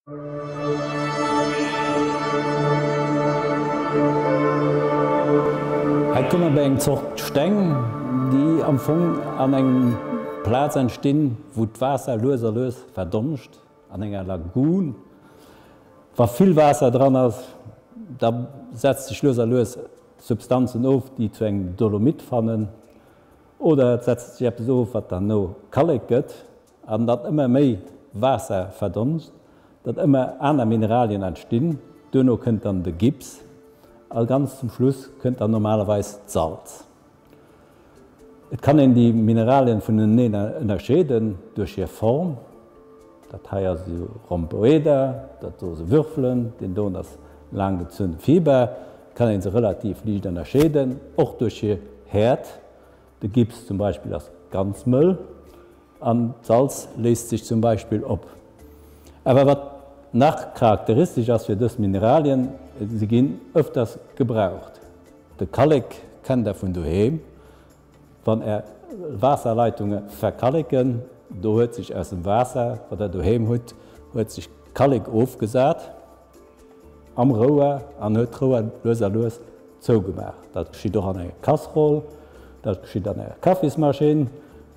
Hei komme mer bei eng Zort Steng, déi am Fong an engem Plaz entstinn, wou d'Waasser lues a lues verdonscht, an enger Lagun. Wa vill Waasser dran ass, da setzt sech lues a lues Substanzen of, déi zu engem Dolomit fannen, oder et setzt sech eppes of, wat derno Kallek gëtt. An datt ëmmer méi Waasser verdonst, datt ëmmer aner Mineralien entstinn. Duerno kënnt dann de Gips a ganz zum Schluss kënnt dann normalerweis d'Salz. Et kann een déi Mineralien vuneneen ënnerscheeden duerch hir Form. Dat hei ass esou Rhomboeder, dat do si Würfelen, deen doen ass laanggezunn Fiber. Et kann een se relativ liicht ënnerscheeden, och duerch hir Häert. De Gips zum Beispill ass ganz mëll an d'Salz léist sech zum Beispill op. Awer wat nach charakteristesch ass fir dës Mineralien, se ginn ëfters gebraucht. De Kallek kennt der vun doheem, wann är Waasserleitunge verkalleken, do huet sech aus dem Waasser, wat der doheem hutt, huet sech Kallek ofgesat am Rouer an huet d'Rouer lues a lues zougemaach. Dat geschitt och an enger Casserole, dat geschitt an enger Kaffismaschinn.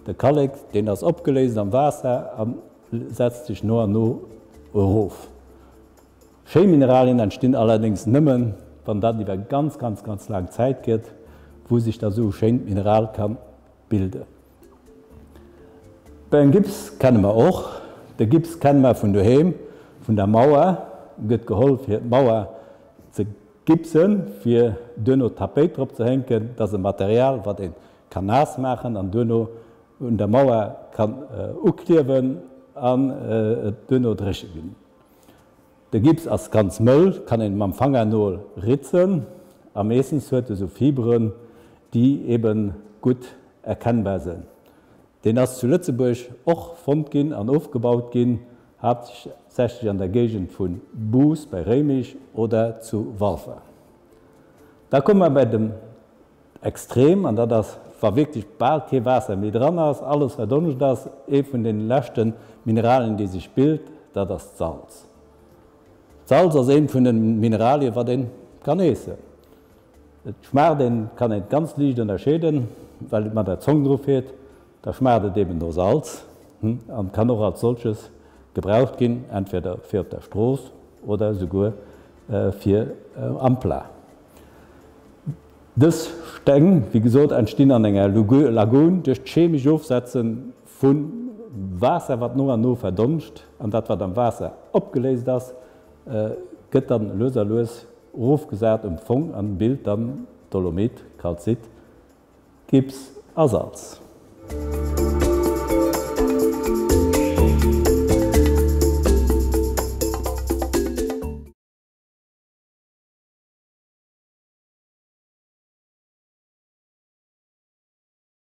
De Kallek, deen ass opgeléist am Waasser a setzt sech no an no erof. Schéi Mineralien entstinn allerdéngs nëmmen, wann dat iwwer ganz, ganz, ganz laang Zäit gëtt, wou sech da sou e schéint Mineral ka bilden. Den Gips kenne mer och. De Gips kenne mer vun doheem, vun der Mauer. E gëtt geholl fir d'Mauer ze gipsen, fir duerno d'Tapéit drop ze hénken. Dat ass e Material, wat ee kann naass maachen an duerno un der Mauer kann ukliewen an et duerno dréche ginn. De Gips ass ganz mëll, kann een mam Fangernol ritzen a meeschtens huet e sou Fiberen, déi eben gutt erkennbar sënn. Deen ass zu Lëtzebuerg och fonnt ginn an ofgebaut ginn, haaptsächlech an der Géigend vu Bous bei Réimech oder zu Walfer. Da komme mer bei dem Extrem, an dat ass, wa wierklech bal kee Waasser méi dran ass, alles verdonscht ass, ee vun den leschte Mineralien, déi sech bilt, dat ass d'Salz. D'Salz ass eent vun den Mineralien, wat een kann eessen. Et schmaacht een, kann een et ganz liicht ënnerscheeden, well et mat der Zong dru fiert, da schmaacht et eben no Salz an kann och als solches gebraucht ginn, entweder fir op der Strooss oder esouguer fir am Plat. Dës Steng, wéi gesot, entstinn an enger Lagun duerch d'chemesch Ofsetze vu Waasser, wat no an no verdonscht, an dat, wat am Waasser opgeléist ass, gëtt dann lues a lues erofgesat um Fong an bilt dann Dolomit, Calcit, Gips a Salz.